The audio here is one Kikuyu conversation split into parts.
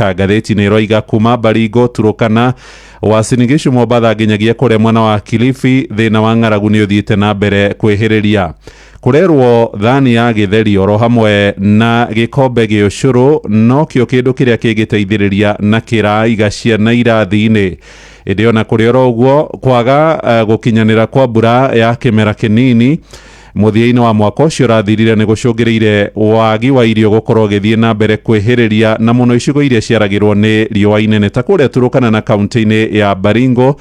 Ngathĩti nĩ ĩroiga kuma Baringo, Turukana, Uasin Gishu, Mombatha nginyagia kũrĩa mwena wa Kilifi, thĩna wa ng'aragu nĩ ũthiĩte na mbere kwĩhĩrĩria. Kũrerwo thani ya gĩtheri oro hamwe na gĩkombe gĩa ũcũrũ nokĩo kĩndũ kĩrĩa kĩngĩteithĩrĩria na kĩraiga ciana irathi-inĩ. Ĩndĩ ona kũrĩ oro ũguo, kwaga gũkinyanĩra kwa mbura ya kĩmera kĩnini mũthia-inĩ wa mwaka ũcio ũrathirire nĩ gũcũngĩrĩire wagi wa irio gũkorwo ũgĩthiĩ na mbere kwĩhĩrĩria, na mũno icigo iria ciaragĩrwo nĩ riũa inene ta kũrĩa Turukana na kaunti-inĩ ya Baringo.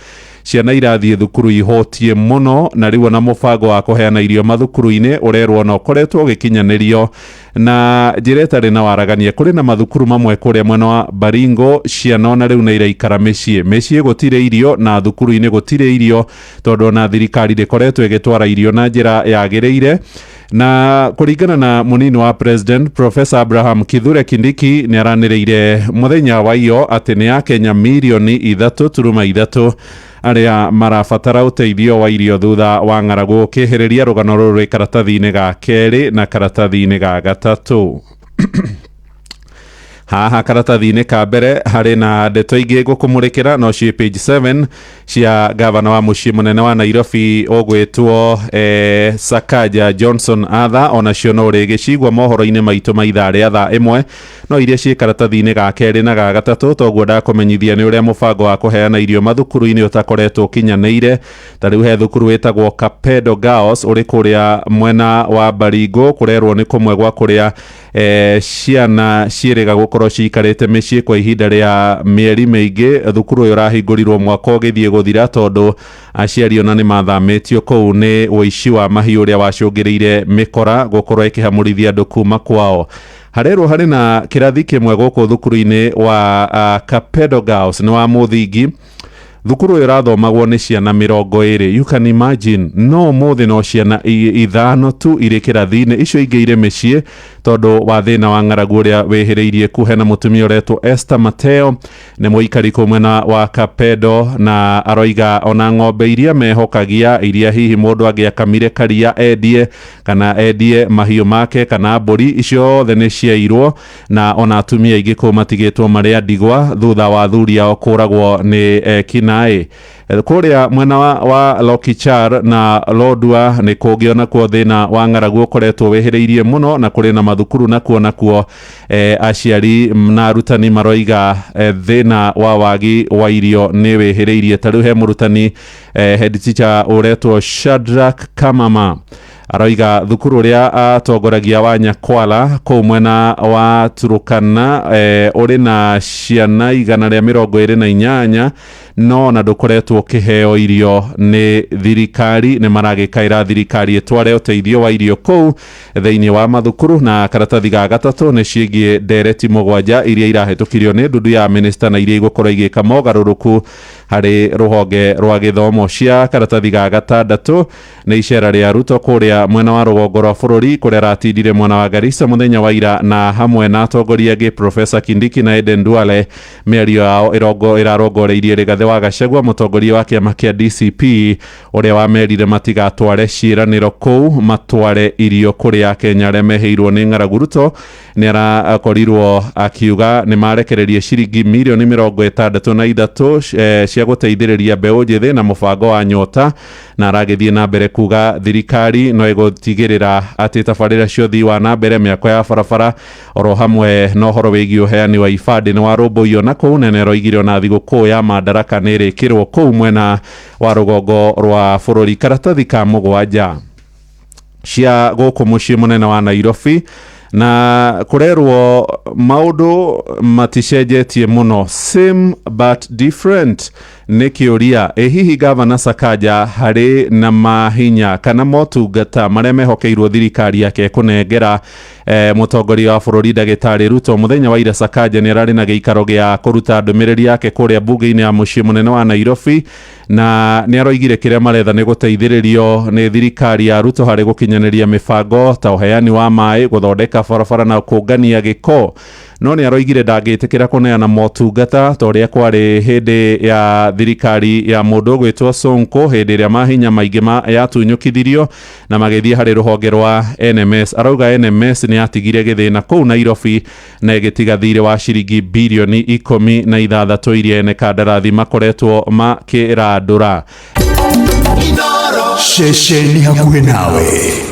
Ciana irathiĩ thukuru ihũtiĩ mũno, na rĩu ona mũbango wa kũheana irio mathukuru-inĩ ũrerwo ona ũkoretwo ũgĩkinyanĩrio na njĩra ĩtarĩ na waragania. Kũrĩ na mathukuru mamwe kũrĩa mwena wa Baringo ciana ona rĩu nĩ iraikara mĩciĩ, mĩciĩ gũtirĩ irio na thukuru-inĩ gũtirĩ irio, tondũ ona thirikari ndĩkoretwo ĩgĩtwara irio na njĩra yagĩrĩire. Na kũringana na mũnini wa president Professor Abraham Kithure Kindiki, nĩ aranĩrĩire mũthenya wa iyo atĩ nĩ akenya 3.3 mirioni arĩa marabatara ũteithio wa irio thutha wa ng'aragu ũkĩhĩrĩria. Rũgano rũrũ rwĩ karatathi-inĩ ga kerĩ na karatathi-inĩ ga gatatũ. Haha karatathi-inĩ ka mbere harĩ na ndeto ingĩ ngũkũmũrĩkĩra, no ciĩ page 7, cia gavana wa mũciĩ mũnene wa Nairobi ũgwĩtwo Sakaja Johnson Arthur. Onacio no ũrĩgĩcigua mohoro-inĩ maitũ ma ithaa rĩa thaa 1, no iria ciĩ karatathi-inĩ ga kerĩ na ga gatatũ toguo ndakũmenyithia nĩ ũrĩa mũbango wa kũheana irio mathukuru-inĩ ũtakoretwo ũkinyanĩire. Ta rĩu he thukuru wĩtagwo Kapedo Girls ũrĩ kũrĩa mwena wa Baringo, kũrerwo nĩ kũmwe gwa kũrĩa ciana ciĩrĩga gũkorwo ciikarĩte mĩciĩ kwa ihinda rĩa mĩeri mĩingĩ. Thukuru ũyũ ũrahingũrirwo mwaka ũgĩthiĩ gũthira, tondũ aciari ona nĩ mathamĩtio kũu nĩ ũici wa mahiũ ũrĩa wacũngĩrĩire mĩkora gũkorwo ĩkĩhamũrithia andũ kuma kwao. Harerwo harĩ na kĩrathi kĩmwe gũkũ thukuru-inĩ wa Kapedo Girls, nĩ wa mũthingi. Thukuru ũyũ ũrathomagwo nĩ ciana 20, you can imagine, no ũmũthĩ no ciana 5 tu irĩ kĩrathi-inĩ, icio ingĩ irĩ mĩciĩ tondũ wa thĩna wa ng'aragu ũrĩa wĩhĩrĩirie ku. Hena mũtumia ũretwo Esther Mateo, nĩ mũikari kũu mwena wa Kapedo, na aroiga ona ng'ombe iria mehokagia, iria hihi mũndũ angĩakamire karia endie kana endie mahiũ make kana mbũri, icio othe nĩ ciairwo, na ona atumia aingĩ kũu matigĩtwo marĩ a ndigwa thutha wa athuri ao kũragwo nĩ ekinaĩ. Kũrĩa mwena wa Lokichar na Lodwar nĩ kũngĩ onakuo thĩna wa ng'aragu ũkoretwo wĩhĩrĩirie mũno, na kũrĩ na mathukuru nakuo aciari na arutani maroiga thĩna wa wagi wa irio nĩ wĩhĩrĩirie. Ta rĩu he mũrutani, head teacher ũretwo Shadrack Kamama, aroiga thukuru ũrĩa atongoragia wa Nyakwala kũu mwena wa Turukana ũrĩ na ciana 128, no na ndũkoretwo ũkĩheo irio nĩ thirikari. Nĩ maragĩkaĩra thirikari ĩtware ũteithio wa irio kũu thĩinĩ wa mathukuru. Na karatathi ga gatatũ nĩ ciĩgiĩ ndereti 7 iria irahĩtũkirio nĩ ndundu ya minista na iria igũkorwo igĩka mogarũrũku harĩ rũhonge rwa gĩthomo. Cia karatathi ga gatandatũ nĩ icera rĩa Ruto kũrĩa mwena wa rũgongo rwa bũrũri, kũrĩa aratindire mwena wa Garissa mũthenya wa ira na hamwe na atongoria angĩ Professor Kindiki na Eden Duale. Mĩario yao ĩrongo ĩrarongoreirie Rigathĩ wa Gachagua, mũtongoria wa kĩama kĩa DCP, ũrĩa wamerire matigatware ciĩranĩro kũu, matware irio kũrĩ akenya arĩa mehĩirwo nĩ ng'aragu. Ruto nĩ arakorirwo akiuga nĩ marekererie ciringi 63 mirioni cia gũteithĩrĩria mbeũ njĩthĩ na mũbango wa Nyota, na aragĩthiĩ na mbere kuga thirikari no ĩgũtigĩrĩra atĩ tabarĩra cia ũthii wa na mbere, mĩako ya barabara, oro hamwe na ũhoro wĩgiĩ ũheani wa ibandĩ nĩ warũmbũiyo na kũu. Na nĩaroigire ona thigũkũ ya Madaraka nĩ ĩrĩkĩrwo kũu mwena wa rũgongo rwa bũrũri. Karatathi ka mũgwanja cia gũkũ mũciĩ mũnene wa Nairobi, na kũrerwo maũndũ maticenjetie mũno, same but different. Nĩ kĩũria, ĩ hihi gavana Sakaja harĩ na mahinya kana motungata marĩa mehokeirwo thirikari yake kũnengera mũtongoria wa bũrũri ndagĩtarĩ Ruto? Mũthenya wa ira Sakaja nĩ ararĩ na gĩikaro gĩa kũruta ndũmĩrĩri yake kũrĩa mbunge-inĩ ya mũciĩ mũnene wa Nairobi, na nĩ aroigire kĩrĩa maretha nĩ gũteithĩrĩrio nĩ thirikari ya Ruto harĩ gũkinyanĩria mĩbango ta ũheani wa maĩ, gũthondeka barabara na kũngania gĩko. No nĩ aroigire ndangĩtĩkĩra kũneana motungata ta ũrĩa kwarĩ hĩndĩ ya thirikari ya mũndũ ũgwĩtwo Sonko, hĩndĩ ĩrĩa mahinya maingĩ yatunyũkithirio na magĩthiĩ harĩ rũhonge rwa NMS. Arauga NMS nĩ yatigire gĩthĩna kũu Nairobi na ĩgĩtiga thirĩ wa ciringi birioni 16 iria ene kandarathi makoretwo makĩrandũra. Ceceni hakuhĩ nawe.